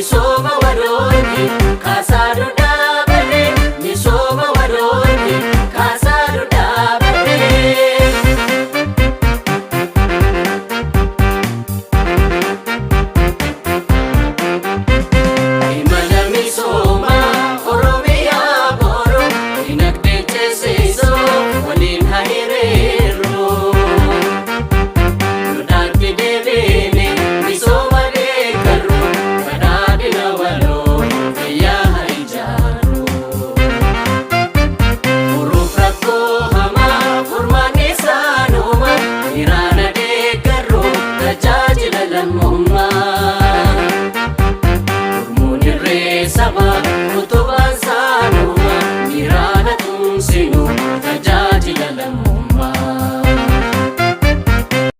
Misooma walooti kaasaa duudhaa barree. Misooma walooti kaasaa duudhaa barree. Imala misoomaa Oromiyaa boru dinagdee ceesisoo waliin haa hiriirru. Duudhaatti deebiine misooma deeggarru badhaadhina waloo biyyaa haa ijaarru. Furuuf rakkoo hamaa furmaanni isaanuma hiraana deeggarru tajaajila lammummaa. Gurmuun irree sabaa